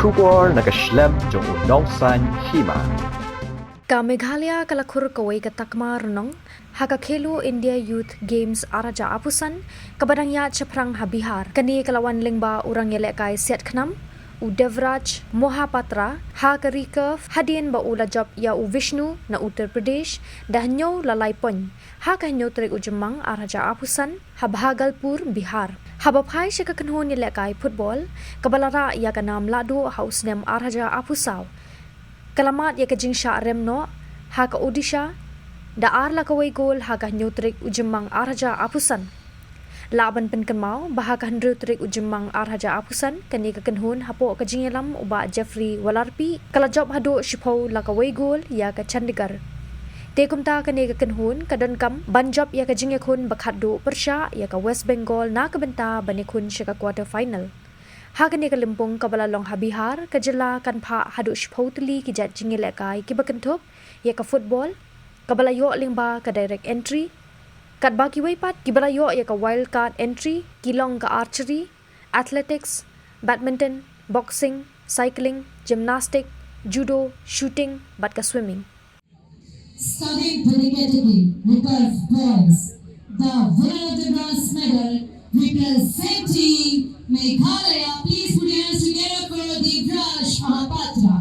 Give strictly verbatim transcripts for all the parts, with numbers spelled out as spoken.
Khubor na ka shlem jong u nongsaiñ hima. Ka Meghalaya ka la khur kawei ka takma rnong ha ka Khelo India Youth Games ar hajar arphew san kaba dang ïaid shaphrang ha Bihar. Kane ka la wan lyngba u rangïalehkai siat khnam u Devraj Mohapatra ha ka recurve hadien ba u la jop ïa u Vishnu na Uttar Pradesh da hynñiew la lai point ha ka hynñiew tarik u Jymmang ar hajar arphew san ha Bhagalpur, Bihar. Haba phai sha ka kynhun ïalehkai football kaba la rah ïa ka nam lahduh ha u snem ar hajar arphew saw, ka la mad ïa ka jingshah rem noh ha ka Odisha da ar la kawei gol ha ka hynñiew tarik u Jymmang ar hajar arphew san. Lah ban pynkynmaw ba ha ka hynriew tarik u Jymmang ar hajar arphew san kane ka kynhun hapoh ka jingïalam u Bah Jeffrey Walarpi ka la jop haduh shiphew la kawei gol ïa ka Chandigarh. Te kumta kane ka kynhun ka donkam ban jop ïa ka jingïakhun ba khatduh pyrshah ïa ka West Bengal na ka bynta ban ïakhun sha ka quarter final. Ha kane ka lympung kaba la long ha Bihar, ka jylla kan phah haduh shiphew tylli ki jait jingïalehkai kiba kynthup ïa ka football kaba la ïoh lyngba ka direct entry, katba kiwei pat kiba la ïoh ïa ka wild card entry ki long ka archery, athletics, badminton, boxing, cycling, gymnastic, judo, shooting bad ka swimming. Starting with the category recurve boys, the winner of the bronze medal representing Meghalaya, please put your hands together for Devraj Mohapatra.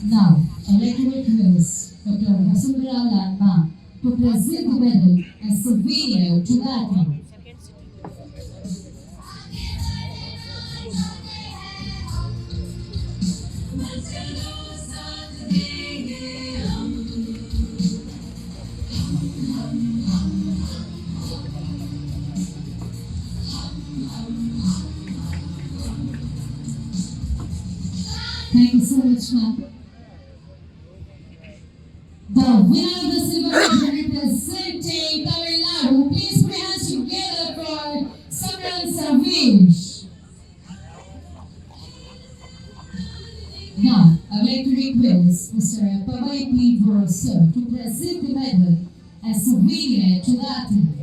Now, I'd like to request Doctor Vasundhara Lalma to present the medal as souvenir to the athlete. Thank you so much, ma'am. The winner of the silver medal representing Tamil Nadu, please put your hands together for Samran Sarvesh. Now, I'd like to request Mister Pavai P Vora, sir, to present the medal as souvenir to the athlete.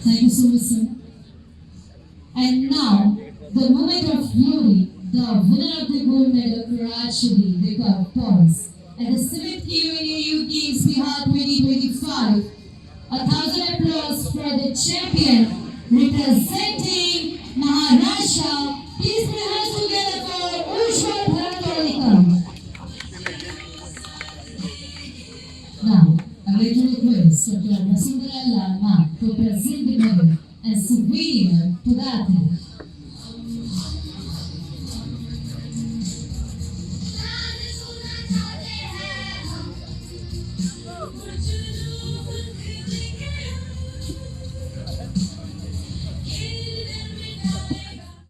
Thank you so much, sir. And now, the moment of glory, the winner of the gold medal for archery, the girl boys, at the seventh K O N A Youth Games Bihar twenty twenty-five. A thousand applause for the champion representing Maharashtra. Please put your hands together for Ujjwal Bharatwalikar. Now, I'd like to request Doctor Vasundhara Lalma to present the medal as souvenir to the athlete.